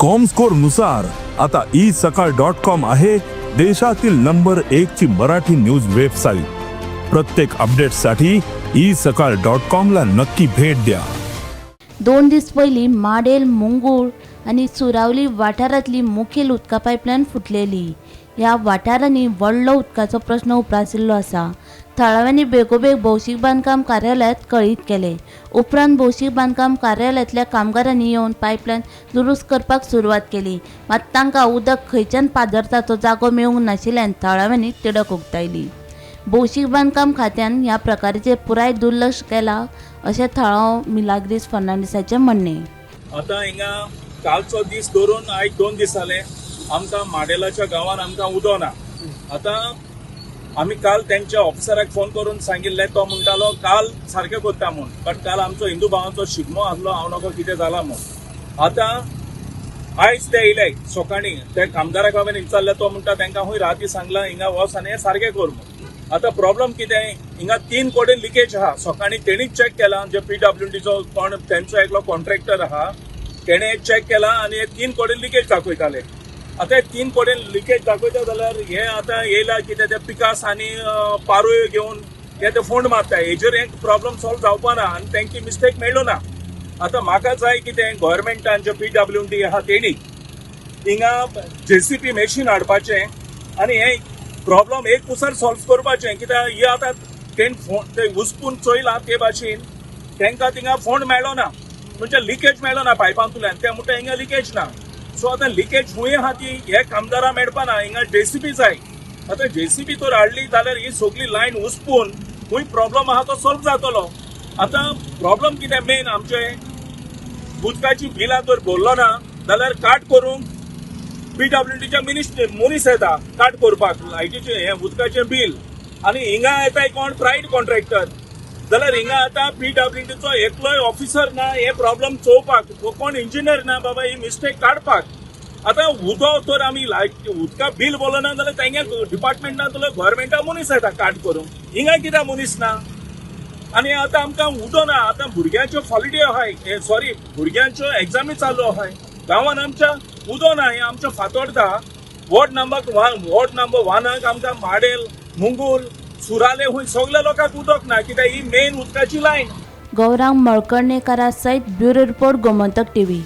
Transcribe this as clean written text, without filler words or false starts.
Comscore नुसार आता E सकाळ डॉट कॉम आहे देशातील नंबर एक ची मराठी न्यूज वेबसाईट. प्रत्येक अपडेटसाठी ई सकाळ डॉट कॉम ला नक्की भेट द्या. 2 दीस पयलीं माडेल, मुंगूळ आनी सुरावली वाठारांतली मुखेल उदका पायपलायन फुटलेली. ह्या वाठारांनी व्हडलो उदकाचो प्रस्न उप्रासिल्लो आसा. थळाव्यांनी बेगोबेग भौशीक बांदकाम कार्यालयांत कळीत केलें. उपरांत भौशीक बांदकाम कार्यालयांतल्या कामगारांनी येवन पायपलायन दुरुस्त करपाक सुरवात केली. मात तांकां उदक खंयच्यान पाझरता तो जागो मेळूंक नाशिल्ल्यान थळाव्यांनी तिडक उक्तायली. भौशीक बांदकाम खात्यान ह्या प्रकाराचेर पुराय दुर्लक्ष केलां, अशें थळाव मिलाग्रीस फर्नांडीसाचें म्हणणें. आतां हिंगा कालचो दीस धरून आयज 2 दीस जाले, आमकां माडेलाच्या गांवान आमकां उदक ना. आतां आमी काल तेंच्या ऑफिसराक फोन करून सांगिल्लें. तो म्हणटालो काल सारकें करता म्हूण, बट काल आमचो हिंदू भावांचो शिगमो आसलो, हांव नकळो कितें जाला म्हूण. आतां आयज ते येयले सकाळीं. ते कामदाराक हांवें विचारलें, तो म्हणटा तांकां खंय राती सांगलां, हिंगा वच आनी हें सारकें कर म्हूण. आतां प्रॉब्लम कितें, हिंगा तीन कडेन लिकेज आहा. सकाळीं तेणीच चॅक केला, जे पीडब्ल्यूडीचो कोण तेंचो एकलो कॉन्ट्रॅक्टर आहा, तेणें चॅक केला आनी हे तीन कडेन लिकेज दाखयताले. आतां हे तीन कडेन लिकेज दाखयता जाल्यार हे आतां येयला कितें, ते पिकास आनी पारोयो घेवन हे ते फोंड मारता. हेजेर एक प्रॉब्लम सॉल्व जावपा ना आनी तेंकी मिस्टेक मेळ्ळो ना. आतां म्हाका जाय कितें, गव्हर्मेंटान जे पीडब्ल्यूडी आहा तेणी हिंगा जेसीबी मशीन हाडपाचें आनी हे प्रॉब्लम एक कुसार सॉल्व करपाचें. कित्याक हे आतां तेण फोन ते उस्पून चोयलां, ते भाशेन तांकां थिंगा फोंड मेळ्ळो ना, म्हणजे लिकेज मेळ्ळो ना पायपांतल्यान. ते म्हणटा हिंगा लिकेज ना. सो आतां लिकेज खंय आहा ती हे कामदारां मेळपा ना. हिंगा जेसीबी जाय. आतां जेसीबी तर हाडली जाल्यार ही सगळी लायन उस्पून खंय प्रॉब्लम आहा तो सॉल्व जातलो. आतां प्रॉब्लम कितें मेन, आमचे उदकाची बिलां तर भरलो ना जाल्यार काट करूंक पीडब्ल्यूडीच्या मिनिस्टर मनीस येता काट करपाक लायटीचें हें उदकाचें बील. आनी हिंगा येता कोण प्रायवेट कॉन्ट्रॅक्टर. जाल्यार हिंगा आतां पीडब्ल्यूडीचो एकलोय ऑफिसर ना हे प्रॉब्लम चोवपाक, कोण इंजिनियर ना बाबा ही मिस्टेक काडपाक. आतां उदक तर आमी लायट उदका बील भरलो ना जाल्यार तेंगे डिपार्टमेंटान तुला गव्हर्मेंटा मनीस येता काट करूंक. हिंगा कित्याक मनीस ना? आनी आतां आमकां उदक ना. आतां भुरग्यांच्यो हॉलिडे आहाय, सॉरी, भुरग्यांच्यो एग्जामी चालू आहाय. गांवान आमच्या उदक ना. हें आमच्या Fatorda ward number 1, ward number वनाक आमकां माडेल, मुंगूल, सुराले हुंय सगल्या लोकांक उदक ना, कित्याक ही मेन उदकाची लायन. गौरांग मळकर्णेकारा सयत ब्युरो रिपोर्ट, गोमंतक टीव्ही.